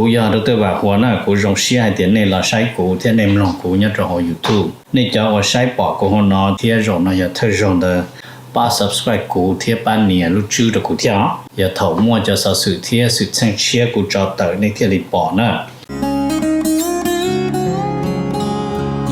Kuv yog Dr. Vam Huas na, kuv zoo siab hais tias nej los saib kuv thiab nej mloog kuv nyob rau hauv YouTube. Nej cov uas saib pom kuv hauv no thiab zaum no yog thawj zaug ntawd, pab subscribe kuv thiab pab nias lub tswb rau kuv thiab os. Yog thaum muaj cov xov xwm thiab xwm txheej tshiab kuv tso tawm nej thiaj li pom na.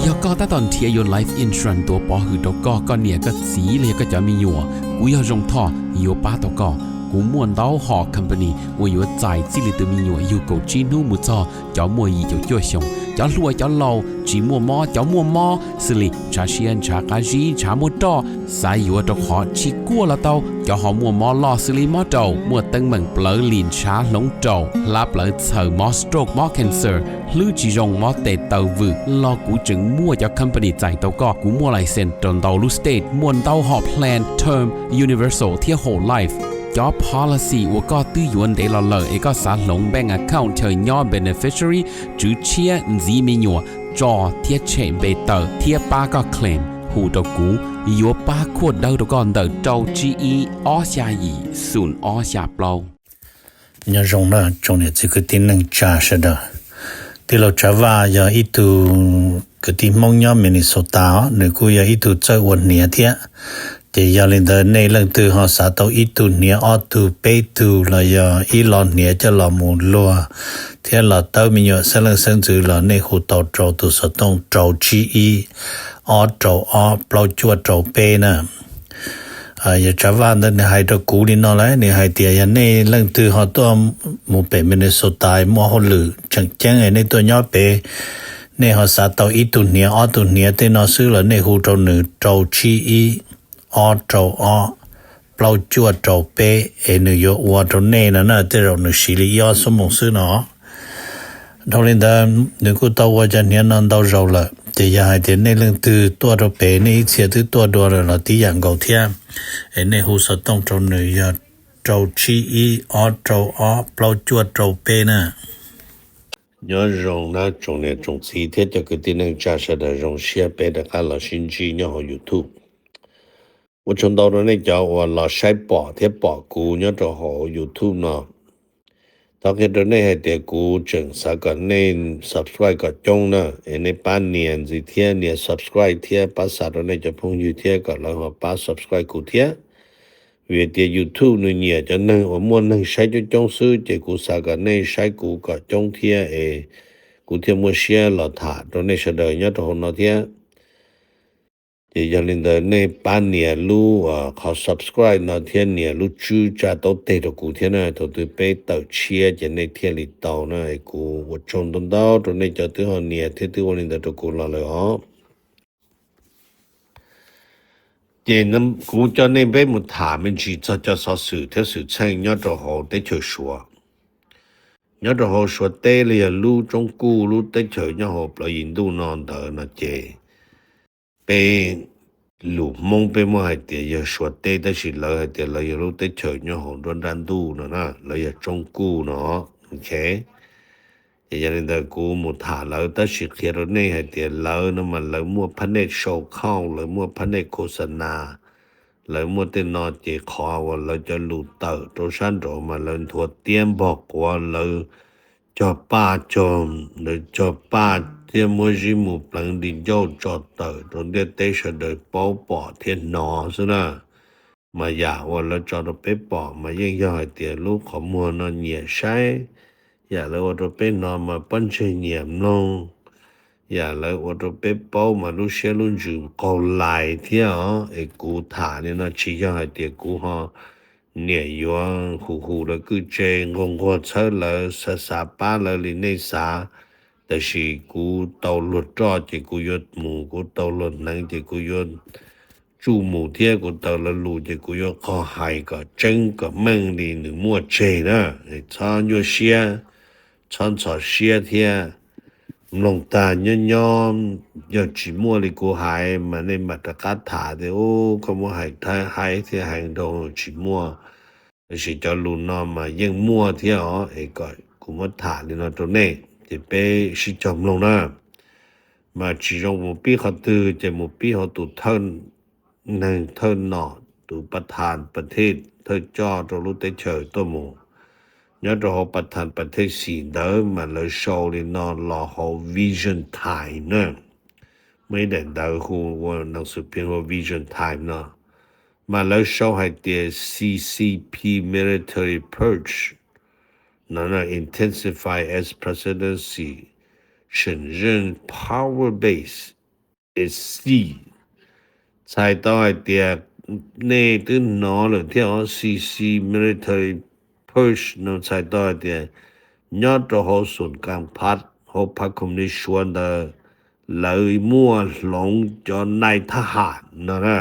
Yog koj tab tom nrhiav yuav life insurance tuav pov hwm rau koj, koj niam koj txiv los yog koj cov me nyuam, kuv yog Zoo Thoj yuav pab tau koj. Kuv muaj ntau hom company uas yuav txais txij li tus me nyuam yug kaum tsib hnub mus txog cov muaj yim caum cuaj xyoos, cov hluas cov laus, tsis muaj mob cov muaj mob, xws li ntshav siab ntshav qab zib ntshav muaj roj, xav yuav rau qhov tsis kuaj los tau, cov ho muaj mob loj xws li mob raum, muaj teeb meem plawv lim ntshav hloov raum, hlab plawv txhaws, mob stroke mob cancer, hlwb tsis zoo mob tes taw vwm los kuv tseem muaj cov company txais tau koj. Kuv muaj license rau ntau lub state, muaj ntau hom plan term, universal thiab whole life. Cov policy uas koj twb yuav ntev los lawm es koj xav hloov bank account chaw nyob beneficiary, tswv tshiab, ntxiv me nyuam, tso thiab tshem npe tawm thiab pab koj claim, hu rau kuv, yuav pab khuaj dawb rau koj ntawm rau tsib ib ob xya yim xoom ob xya plaub. Nyob zoo na tsoom niam txiv kwv tij neej tsa sawv daws. Tij laug Tsav Vaj yog ib tug kwv tij Hmoob nyob Minnesota os, nws kuj yog ib tug txawj ua hniav thiab. Ces yog li ntawd nej leej twg ho xav tau ib tug hniav ob tug peb tug los yog ib lo hniav coj los mus luag thiab los tawb me nyuam xeeb leej xeeb ntxwv los nej hu tau rau tus xov tooj rau tsib ib ob rau ob plaub cuaj rau peb na. Yog Tsav Vaj ntawd nws hais rau kuv li no lawm, nws hais tias yog nej leej twg ho tuaj mus pem Minnesota muaj hauj lwm tseem ceeb nej tuaj nyob pem, nej ho xav tau ib tug hniav ob tug hniav tej no xwb los nej hu rau nws rau tsib ib ob rau ob plaub cuaj rau peb es nws yuav ua rau nej no na, tej zaum nws siv li ib ob xuab moos xwb no. Dhau li ntawd nws kuj tau ua cov hniav no ntau zaus lawm, ces yog hais tias nej leej twg tuaj rau pem nej ib txhia twb tuaj dua lawm los tib yam nkaus thiab, es nej hu xov tooj rau nws yog rau tsib ib ob rau ob plaub cuaj rau peb na. Nyob zoo na tsoom niam tsoom txiv thiab cov kwv tij neej tsa sawv daws, zoo siab peb rov qab los sib ntsib nyob hauv YouTube. Ua tsaug ntau rau nej cov uas los saib pom thiab pom kuv nyob rau hauv YouTube no. Thov qhia rau nej hais tias kuv tseem xav kom nej subscribe kom coob na, es nej pab nias ntxiv thiab nias subscribe thiab pab xa rau nej cov phooj ywg thiab kom lawv ho pab subscribe kuv thiab. Vim tias YouTube nws nyiam cov neeg uas muaj neeg saib coob coob xwb, ces kuv xav kom nej saib kuv kom coob thiab es kuv thiaj muaj siab los tham rau nej sawv daws nyob rau hauv no thiab. Ces yog li ntawd nej pab nias lub qhov subscribe no thiab nias lub tswb tsa taub teg rau kuv thiab na, thaum twg peb tawm tshiab ces nej thiaj li tau na. Kuv ua tsaug ntau ntau rau nej cov twb ho nias thiab twb ua li ntawd rau kuv los lawm os. Ces kuv coj nej peb mus tham me ntsis txog cov xov xwm thiab xwm txheej nyob rau hauv teb chaws Suav. Nyob rau hauv Suav teb los yog lub tsoob kuj lub teb chaws nyob hauv plawv yim ntuj no ntawd no ces peb lus Hmoob peb muab hais tias yog Suav teb, tab sis lawv hais tias lawv yog lub teb chaws nyob hauv nruab nrab ntuj no na, lawv yog tsoob kuj no. Ces yog li ntawd kuv mus tham lawv tab sis qhia rau nej hais tias lawv no mas lawv muaj phab nej sau khauj, lawv muaj phab nej khos nas, lawv muaj tej no ces qhov uas lawv cov lus tawm rau sab nraud mas lawv nthuav tiab npog quav, lawv cog paj cog, lawv cog paj thiab muab zib mus pleev di ncauj tso tawm rau ntiaj teb sawv daws paub pom thiab hnov xwb na. Mas yam uas lawv tso rau peb pom mas yeej yog hais tias lub qhov muag no nyiam saib, yam lawv ua rau peb hnov mas pob ntseg nyiam mloog, yam lawv ua rau peb paub mas lub siab lub ntsws qaug lais thiab os. Es kuv tham li no tsis yog hais tias kuv ho niam yuav hu hu lawv kwj tse, nquag nquag txhawb lawv, xav xav pab lawv li nej xav. Tab sis kuv tau luag roj ces kuv yuav mus, kuv tau luag hneev ces kuv yuav tsuj mus thiab, kuv tau lawv lus ces kuv yuav qog hais kom tseeb kom meej li nws muaj tseg na. Txhob nyuaj siab, txhob ntxhov siab thiab. Mloog tag nyob nyob, yog tsis muaj li kuv hais mas nej mam rov qab tham tias, u, koj muab hais haib thiab heev rau tsis muaj. Tab sis cov lus no mas yeej muaj thiab os, es kom kuv muab tham li no rau nej ces peb sib cog mloog na. Mas tsis zoo mus pib qhov twg ces mus pib hauv tus thawj neeg thawj nom, tus pas thas pas thej thawj coj rau lub teb chaws tuaj mus. Nyob rau hauv Pathan Pathesi ntawd mas lawv sau li no los hauv Vision Times na. Muaj ib daim ntawv hu ua, nas xu phi hu ua Vision Times no, mas lawv sau hais tias C C P military purge no intensify as presidency 承认 power base is seized. Txhais tau hais tias nej twb hnov lawm thiab os, C C military purge no txhais tau hais tias nyob rau hauv xum kas phab, hauv phab khoom ni suav ntawd lawv muaj hloov cov nai thab ham no na.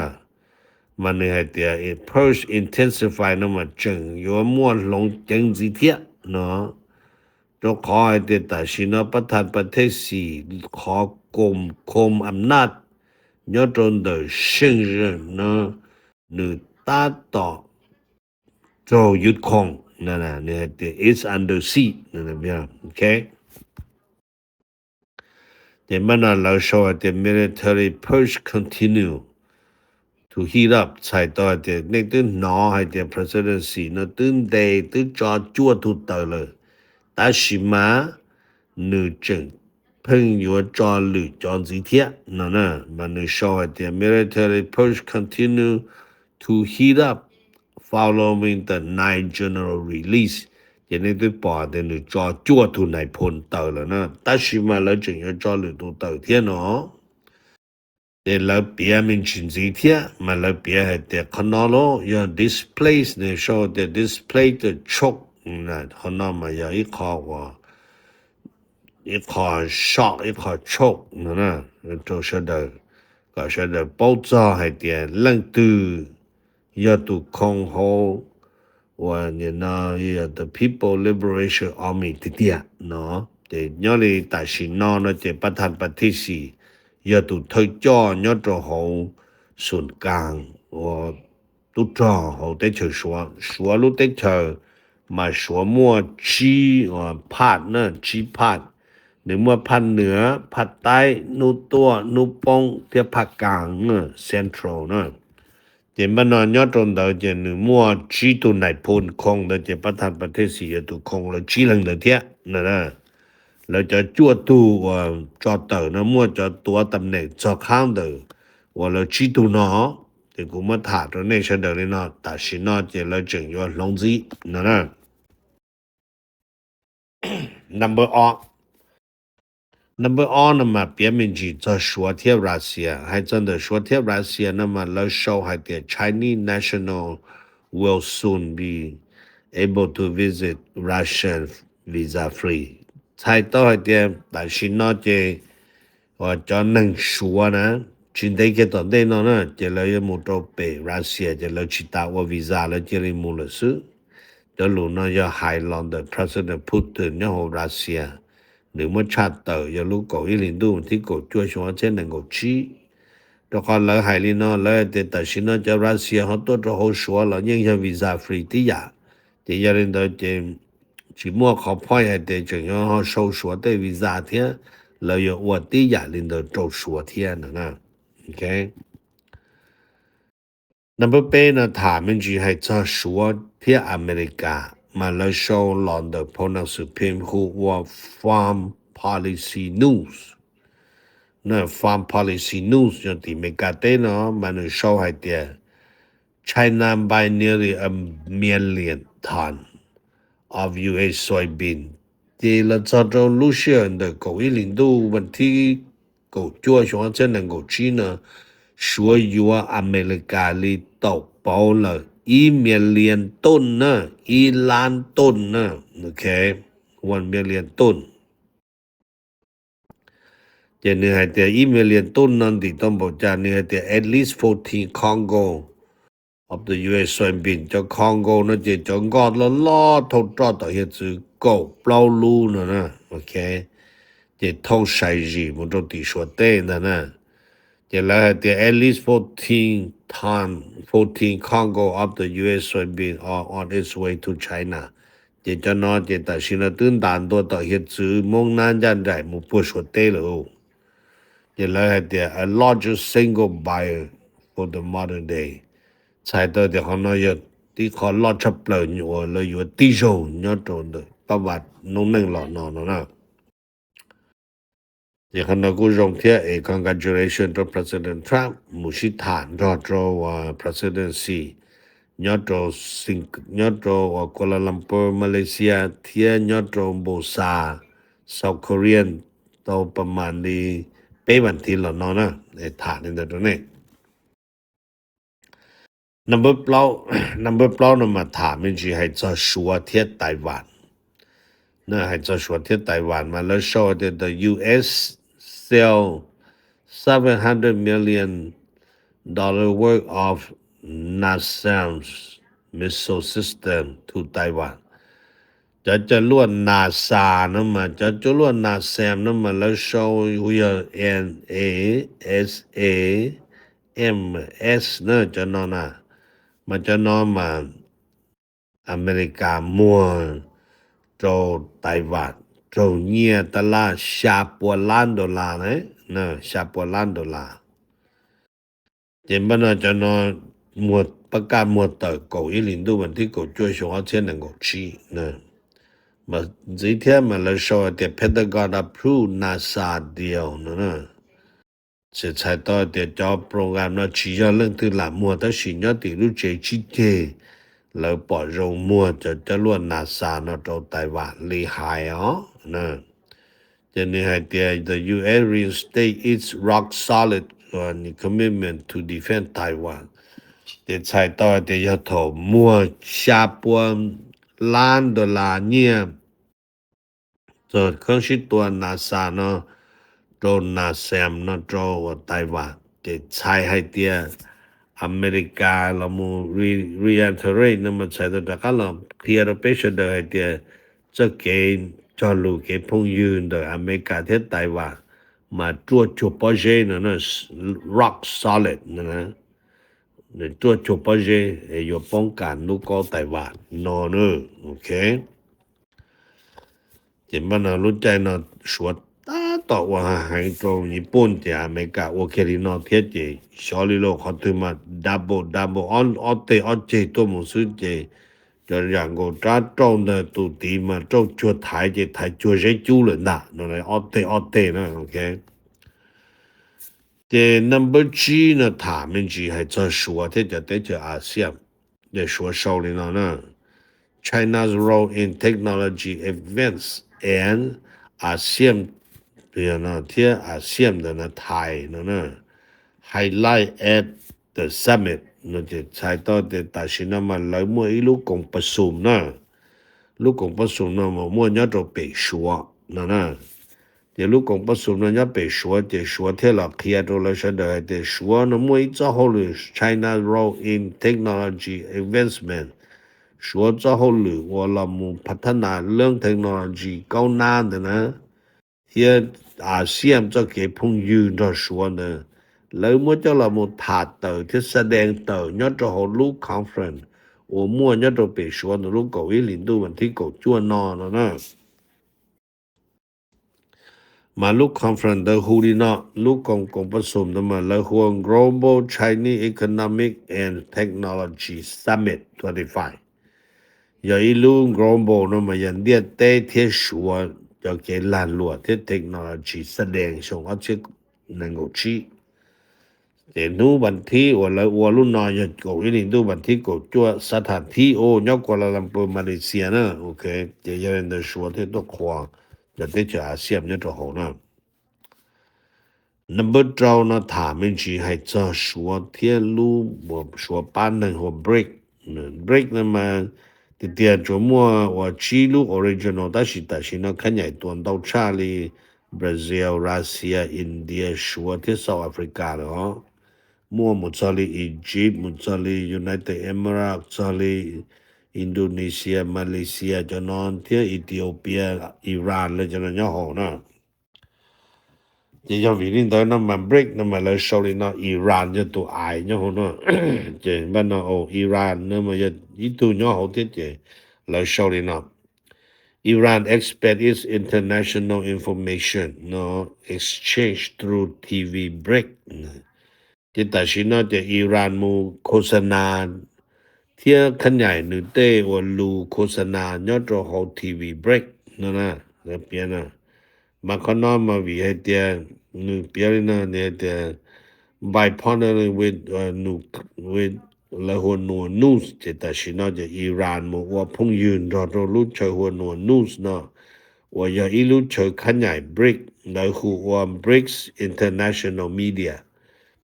Mas nws hais tias purge intensify no mas tseem yuav muaj hloov ceev ntxiv thiab no, rau qhov hais tias tam sim no pab thas pas thej xim qhov koom khom am naj nyob rau ntawm seej zeem no nws tab tom raug yus khoom, nws hais tias it's under siege. Ces mas no lawv sau hais tias military purge continue to heat up, txhais tau hais tias nej twb hnov hais tias presidency no twb ntes twb tso cuaj tug tawm lawm, tab sis mas nws tseem pheej yuav tso lwm cov ntxiv thiab no na. Mas nws sau hais tias military purge continue to heat up following the nine general release. Ces nej twb pom tias nws tso cuaj tug nais phoo tawm lawm na, tab sis mas lawv tseem yuav tso lwm tus tawm thiab no. Ces lawv piav me ntsis ntxiv thiab, mas lawv piav hais tias qhov no los yog displace, nws sau tias displace the choke. Qhov no mas yog ib qho uas, ib qho shock, ib qho choke no na, rau sawv daws, kom sawv daws paub txog hais tias leej twg yog tus khoo hauv uas nim no yog the People Liberation Army tiag tiag no. Ces nyob li tam sim no no ces pab thas pas thij xis yog tus thawj coj nyob rau hauv xum kas uas tub rog hauv teb chaws Suav. Suav lub teb chaws mas Suav muaj tsib phaj na, tsib phaj. Nws muaj phaj nwm, phaj taib, hnub tuaj, hnub poob thiab phaj kas, central na. Ces npaj no nyob rau ntawd ces nws muaj tsib tug nais phoo khoo ntawd ces pab thas pas thij xis yog tus khoo lawv tsib leeg ntawd thiab no. Lawv cov cuaj tug uas tso tawm no muaj cov tuav tam neem txog qhab ntawm uas lawv tsib tug no. Ces kuv muab tham rau nej sawv daws li no, tam sim no ces lawv tseem yuav hloov ntxiv no na. Number ob, number ob no mas piav me ntsis txog Suav thiab Russia. Hais txog ntawm Suav thiab Russia no mas lawv sau hais tias Chinese national will soon be able to visit Russia visa free. Txhais tau hais tias tam sim no ces uas cov neeg Suav na, tsis ntev kiag tom ntej no na ces lawv yuav mus rau pem Russia ces lawv tsis tas ua visa lawv cia li mus lawm xwb. Cov lus no yog hais los ntawm President Putin nyob hauv Russia, nws muab tshaj tawm yog lub kaum ib hlis ntuj thib kaum cuaj xyoo ob txhiab nees nkaum tsib. Rau qhov lawv hais li no, lawv hais tias tam sim no cov Russia ho tuaj rau hauv Suav los yeej yog visa free tib yam. Ces yog li ntawd ces tsis muaj qhov point hais tias tseem yuav ho sau Suav tej visa thiab, lawv yuav ua tib yam li ntawd rau Suav thiab no na. Number peb no tham me ntsis hais txog Suav thiab Amelikas, mas lawv sau los ntawm phau Hmoob Supreme hu ua Foreign Policy News. Foreign Policy News yog tim Amelikas teb no mas nws sau hais tias China buy nearly a million ton of U S soybean. Ces los txog rau lub sij hawm ntawm kaum ib hlis ntuj vas thib kaum cuaj xyoo ob txhiab nees nkaum tsib no, Suav yuav Amelikas li tau pauv lawm ib million ton na, ib lab ton na, ok, one million ton. Ces nws hais tias ib million ton no ntim tau npaum cas, nws hais tias at least fourteen cargo of the U S soybean. Cov cargo no ces cov nkoj loj loj thauj roj tom hiav txwv kaum plaub lub no na, ok, ces thauj sai zim mus rau tim Suav teb ntag na. Ces lawv hais tias at least fourteen ton, fourteen cargo of the U S soybean are on its way to China. Ces cov no ces tam sim no twb ntas ntua tom hiav txwv Hmoob Nab ncaj nraim mus puag Suav teb lawm. Ces lawv hais tias a largest single buyer for the modern day. Txhais tau tias qhov no yog tib qho loj tshaj plaws uas lawv yuav tib zaug nyob rau ntawm pab vas noob neej los no no na. Ces qhov no kuj zoo thiab es congratulation rau President Trump mus sib tham nrog rau President Xi nyob rau Sing nyob rau Kuala Lumpur, Malaysia thiab nyob rau Busan, South Korea tau pas mas li peb vas thiv los no na, es tham li ntawd rau nej. Number plaub, number plaub no mas tham me ntsis hais txog Suav thiab Taiwan. Hais txog Suav thiab Taiwan mas lawv sau tias the U S sell seven hundred million dollar worth of NASAMS missile system to Taiwan. Cov coj luaj NASA no mas, cov coj luaj NASAMS no mas lawv sau yog N A S A M S na, cov no na, mas cov no mas Amelikas muag rau Taiwan raug nyiaj tab laj xya pua lab dollar na, xya pua lab dollar. Ces npaj no cov no muag, pab kaj muag tawm kaum ib hlis ntuj vas thib kaum cuaj xyoo ob txhiab nees nkaum tsib na. Mas ntxiv thiab mas lawv sau hais tias Pentagon approve NASA deal no na. Txhais tau tias cov program no tsis yog leej twg lam muag tab sis nyob tim lub tsev tsib ceg lawv pom zoo muag cov coj luaj NASA no rau Taiwan li hais os. Ces nws hais tias the U S reinstate its rock solid commitment to defend Taiwan. Ces txhais tau tias yog thaum muag xya pua lab dollar nyiaj txog koob sib tua NASA no rau NASAMS no rau uas Taiwan, ces txhais hais tias Amelikas los mus reiterate no mas txhais tau rov qab los qhia rau peb sawv daws hais tias txoj kev cog lus kev phooj ywg ntawm Amelikas thiab Taiwan mas ruaj cuag pob zeb no, rock solid no, ruaj cuag pob zeb es yuav poob kam lub kaub Taiwan no na. Ok. Ces npaj no lub caij no Suav tab tom ua heev rau Nyij Pooj, ces Amelikas ua kiag li no thiab ces xyov li los qhov twg mas double double, ob teg ob ceg tuaj mus xwb ces cov yam nkaus rab rauj ntawd tus tid mas rauj cuag thaiv ces thaiv cuag zeb cub lawm ntag no, ob teg ob teg na. Ok. Ces number tsib no tham me ntsis hais txog Suav thiab cov teb chaws ASEAN. Ces Suav sau li no na: China's role in technology advance and ASEAN, thiab ASEAN ntawd na, Thai no na, highlight at the summit no. Ces txhais tau tias tam sim no mas lawv muaj ib lub koom pab xum na. Lub koom pab xum no mas muaj nyob rau pem Suav no na. Ces lub koom pab xum no nyob pem Suav ces Suav thiaj los qhia rau lawv sawv daws hais tias Suav no muaj ib txoj hauj lwm China role in technology advancement. Suav txoj hauj lwm uas los mus phav thab nas lab technology kaub nab ntawd na, thiab ASEAN txoj kev phooj ywg nrog Suav ntawd, lawv muab coj los mus tham tawm thiab xa dees tawm nyob rau hauv lub conference uas muaj nyob rau pem Suav ntawm lub kaum ib hlis ntuj vas thib kaum cuaj no no na. Mas lub conference ntawd hu li no, lub koom koom pab xum ntawd mas lawv hu ua Global Chinese Economic and Technology Summit twenty five. Yog ib lub global no mas yog ntiaj teb thiab Suav cov kev lag luam thiab technology xa dees xyoo ob txhiab nees nkaum tsib. Ces hnub vas thib uas lawv ua lub no yog kaum ib hlis ntuj vas thib kaum cuaj, xa tham thib ua nyob Kuala Lumpur, Malaysia na. Ok, ces yog li ntawd Suav thiaj tuaj qhuas cov teb chaws ASEAN nyob rau hauv na. Number rau no tham me ntsis hais txog Suav thiab lub, Suav pab neeg hu ua BRIC. BRIC no mas tiag tiag tsuas muaj uas tsib lub original tab sis tam sim no khab nyaim tuaj ntau tshaj li Brazil, Russia, India, Suav thiab South Africa lawm os. Muaj mus txog li Egypt, mus txog li United Arab Emirates, txog li Indonesia, Malaysia cov no thiab Ethiopia, Iran lawv cov no nyob hauv na. Ces yog vim li ntawd no mas BRIC no mas lawv sau li no, Iran yog tus ais nyob hauv no. Ces npaj no Iran no mas yog ib tug nyob hauv thiab ces lawv sau li no: Iran expand its international information no exchange through T V BRIC. Ces tam sim no ces Iran mus khos xa nas thiab khab nyaim nws tej uas lus khos xa nas nyob rau hauv T V break no na, lawv piav na. Mas qhov no mas vim hais tias nws piav li no, nws hais tias by partnering with, uh, nu-, with lawv hu ua Nus, ces tam sim no ces Iran mus ua phooj ywg nrog rau lub chaw hu ua Nus no, uas yog ib lub chaw khab nyaim bric, lawv hu ua brics International Media.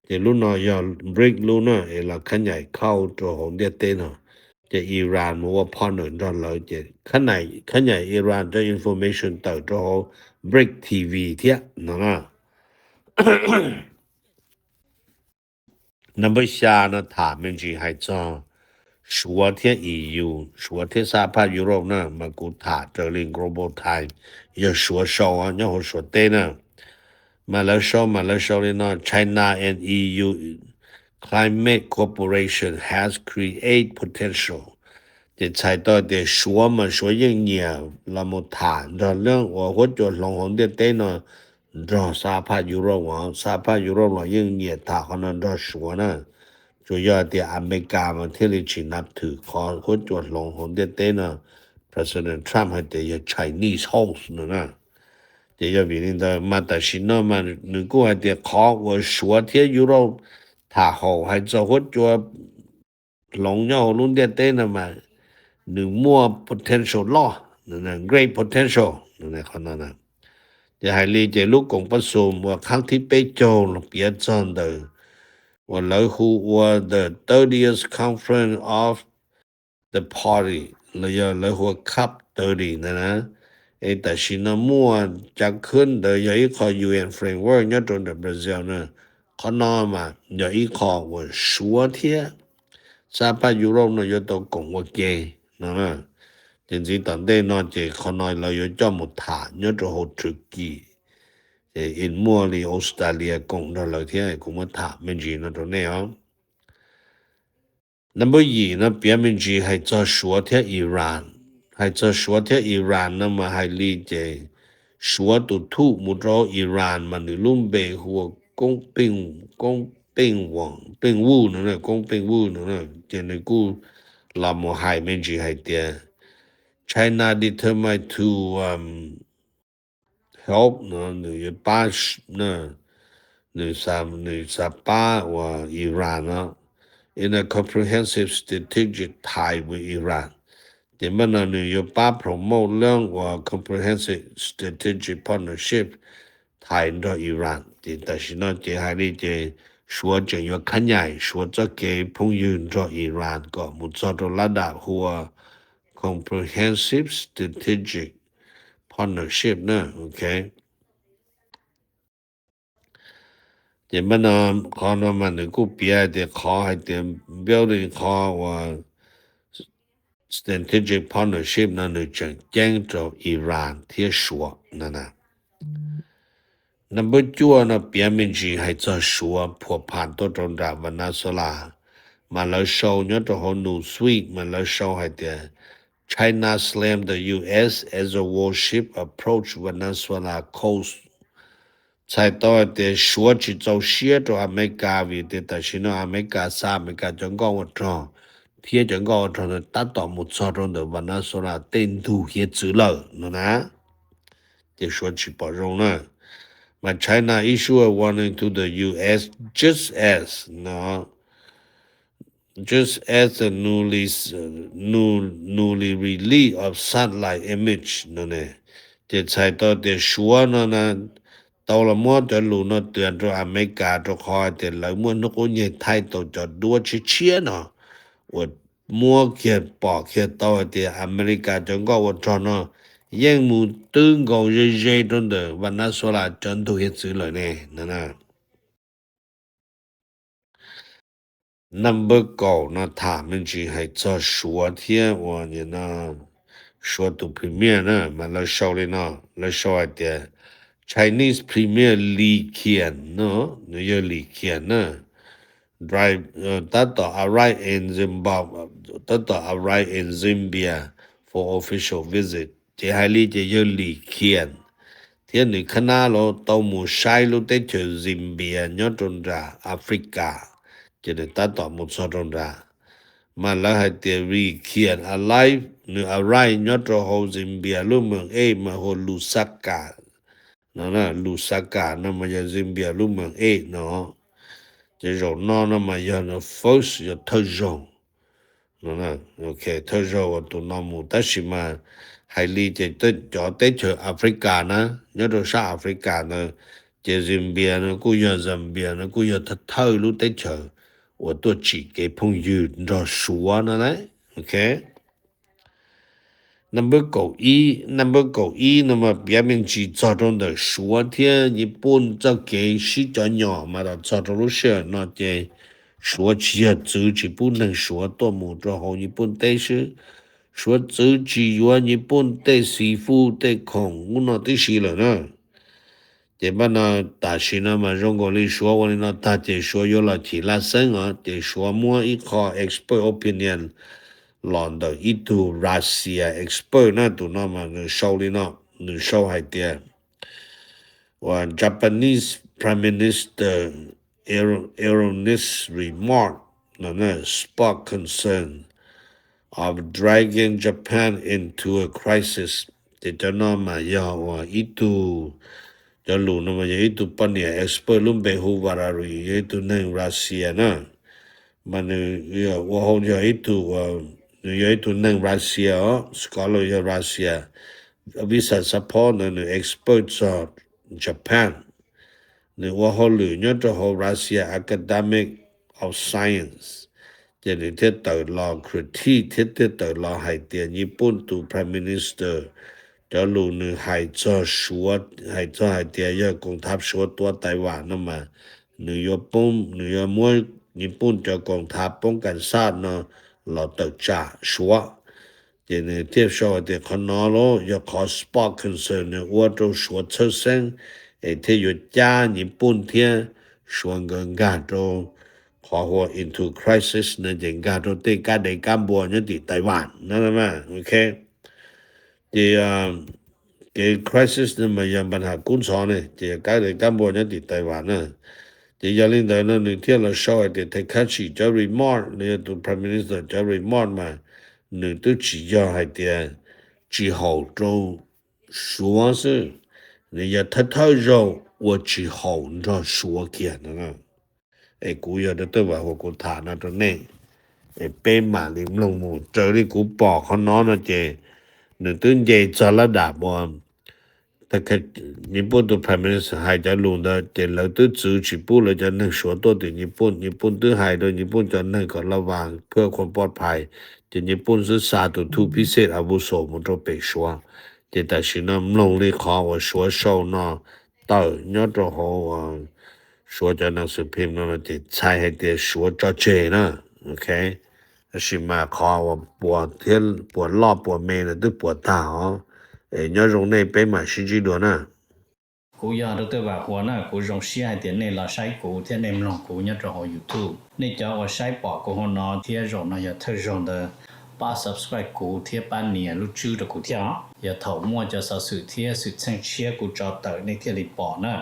Ces lub no yog bric lub na, es los khab nyaim khauj rau hauv ntiaj teb no. Ces Iran mus ua partner nrog lawv, ces khab nyaim, khab nyaim Iran cov information tawm rau hauv bric T V thiab no na. Number xya no tham me ntsis hais txog Suav thiab E U, Suav thiab Sab Phaj Europe na, mas kuv tham raws li Global Times, yog Suav sau nyob hauv Suav teb na. Mas lawv sau, mas lawv sau li no: China and E U climate cooperation has create potential. Ces txhais tau tias Suav mas Suav yeej nyiam los mus tham nrog leej uas huab cua hloov hauv ntiaj teb no nrog Sab Phaj Europe, Sab Phaj Europe los yeej nyiam tham qhov no nrog Suav na. Tsuas yog tias Amelikas mas thiaj li tsis nab thwm qhov huab cua hloov hauv ntiaj teb no, President Trump hais tias yog Chinese host no na. Ces yog vim li ntawd mas tam sim no mas nws kuj hais tias qhov uas Suav thiab Europe tham haum hais txog huab cua hloov nyob hauv lub ntiaj teb no mas nws muaj potential loj, great potential, qhov no. Ces hais li ces lub koom pab xum uas khab thib peb caug los piav txog ntawm uas lawv hu ua the thirtieth conference of the party, los yog lawv hu ua COP thirty ntawd na. Es tam sim no muaj cav khwb ntawd yog ib qho U N framework nyob rau ntawm Brazil na. Qhov no mas yog ib qho uas Suav thiab Sab Phaj Europe no yuav tau koom ua ke no. Ces ntxiv tom ntej no ces qhov no lawv yuav coj mus tham nyob rau hauv Turkey, es muaj li Australia koom nrog lawv thiab, kuv muab tham me ntsis no rau nej os. Number yim no piav me ntsis hais txog Suav thiab Iran. Hais txog Suav thiab Iran no mas hais li ces Suav tus thuj mus rau Iran mas nws lub npe hu ua Koob Peej, Koob Peej Vuj no, Koob Peej Vuj no, ces nws kuj los mus hais me ntsis hais tias China determined to, um, help no, nws yuav pab, nws xav, nws xav pab uas Iran no in a comprehensive strategic tie with Iran. Ces npaj no nws yuav pab promote leej uas comprehensive strategic partnership tie nrog Iran. Ces tam sim no ces hais li ces Suav tseem yuav khab nyaim Suav txoj kev phooj ywg nrog Iran kom mus txog rau lab dam hu ua comprehensive strategic partnership na, ok. Ces npaj no, qhov no mas nws kuj piav hais tias qhov hais tias building qhov uas strategic partnership no nws tseem ceeb rau Iran thiab Suav no na. Number cuaj no piav me ntsis hais txog Suav phuam pham tuaj rau nram Venezuela, mas lawv sau nyob rau hauv Newsweek mas lawv sau hais tias China slammed the U S as a warship approach Venezuela coast. Txhais tau hais tias Suav tsis txaus siab rau Amelikas vim tias tam sim no Amelikas xa Amelikas cov nkoj ua rog thiab cov nkoj ua rog ntawd tab tom mus txog rau ntawm Venezuela tej ntug hiav txwv lawm no na. Ces Suav tsis pom zoo na. Mas China issued a warning to the U S just as no, just as the newly, new, newly release of satellite image no ne. Ces txhais tau tias Suav no na tau los muab cov lus no tuav rau Amelikas rau qhov hais tias lawv muaj hnub qub nyeg thaij tau cov duab tshiab tshiab no uas muab kiag pom kiag tau hais tias Amelikas cov nkoj ua rog no yeej mus twb nkaus ze ze rau ntawm Venezuela cov ntug hiav txwv lawm ne no na. Number kaum no tham me ntsis hais txog Suav thiab uas no Suav tus premier na mas lawv sau li no, lawv sau hais tias Chinese Premier Li Qiang no, nws yog Li Qiang na, tab tom arrive in Zimbabwe, tab tom arrive in Zambia for official visit. Ces hais li ces yog Li Qiang thiab nws khab nab los tau mus saib lub teb chaws Zambia nyob rau nram Africa, ces nws tab tom mus txog rau nrad. Mas lawv hais tias Riek Machar arrive, nws arrive nyob rau hauv Zambia lub moos ej mas hu ua Lusaka no. Lusaka no mas yog Zambia lub moos ej no. Ces zaum no no mas yog first, yog thawj zaug. Thawj zaug uas tus no mus, tab sis mas hais li ces cov teb chaws Africa na, nyob rau sab Africa ntawd, ces Zambia no kuj yog, Zambia no kuj yog thawj thawj lub teb chaws uas tuaj tsim kev phooj ywg nrog Suav no na. Number kaum ib, number kaum ib no mas piav me ntsis txog rau ntawm Suav thiab Nyij Pooj txoj kev sib cov nyom mas los txog rau lub sij hawm no ces Suav tsis yog txwv tsis pub neeg Suav tuaj mus rau hauv Nyij Pooj teb xwb. Suav txwv tsis yuav Nyij Pooj tej xi fuj tej khoom ub no tib si lawm na. Ces npaj no tam sim no mas zoo nkaus li Suav ua li no tag ces Suav yuav los chim laj xeeb os, ces Suav muab ib qho expert opinion los ntawm ib tug Russia expert na, tus no mas nws sau li no, nws sau hais tias, uas Japanese Prime Minister erroneous remark no spark concern of dragging Japan into a crisis. Ces cov no mas yog uas ib tug, cov lus no mas yog ib tug poj niam expert lub npe hu Valery, yog ib tug neeg Russia na. Mas nws ua hauj, yog ib tug, nws yog ib tug neeg Russia os, scholar yog Russia, visa support ntawd nws expert txog Japan. Nws ua hauj lwm nyob rau hauv Russia Academy of Science, ces nws thiaj tawm los critique thiab thiaj tawm los hais tias Nyij Pooj tus Prime Minister cov lus nws hais txog Suav, hais txog hais tias yog koom thav Suav tua Taiwan no mas nws yuav poob, nws yuav muab Nyij Pooj cov koom thav poob kas xaj no los tawm tsam Suav. Ces nws thiaj sau hais tias qhov no los yog qhov spark concern nws ua rau Suav txhawj xeeb, es thiaj yuav cab Nyij Pooj thiab Suav nkawd nkag rau qhov hu ua into crisis no, ces nkag rau tej kab dev kab npua nyob tim Taiwan no. Ces kev crisis no mas yog npa ham kub ntxhov ne, ces yog kab dev kab npua nyob tim Taiwan na. Ces yog li ntawd no nws thiaj los sau hais tias Takashi cov remark, nws yog tus Prime Minister cov remark mas nws twb tsis yog hais tias tsis haum rau Suav xwb, nws yog thawj thawj zaug ua tsis haum nrog Suav kiag no. Es kuv yog Doctor Vam Huas kuv tham no rau nej, es peb mam li mloog mus. Raws li kuv pom qhov no no ces nws twb nce txog lab dam uas Nyij Pooj tus Prime Minister hais cov lus ntawd ces lawv twb txwv tsis pub lawv cov neeg Suav tuaj tim Nyij Pooj. Nyij Pooj twb hais rau Nyij Pooj cov neeg kom los vam phwj khuam poj phais, ces Nyij Pooj xwb xa tus thuj phib xej a vu xos mus rau pem Suav. Ces tam sim no mloog li qhov uas Suav sau no tawm nyob rau hauv Suav cov nas xwm phim no ces txhais hais tias Suav tso tseg na. Tab sis mas qhov uas puas loj puas me no twb puas tag os. Es nyob zoo nej, peb mam sib ntsib dua na. Kuv yog Doctor Vam Huas na, kuv zoo siab hais tias nej los saib kuv thiab nej mloog kuv nyob rau hauv YouTube. Nej cov uas saib pom kuv hauv no thiab zaum no yog thawj zaug ntawd, pab subscribe kuv thiab pab nias lub tswb rau kuv thiab os. Yog thaum muaj cov xov xwm thiab xwm txheej tshiab kuv tso tawm nej thiaj li pom na.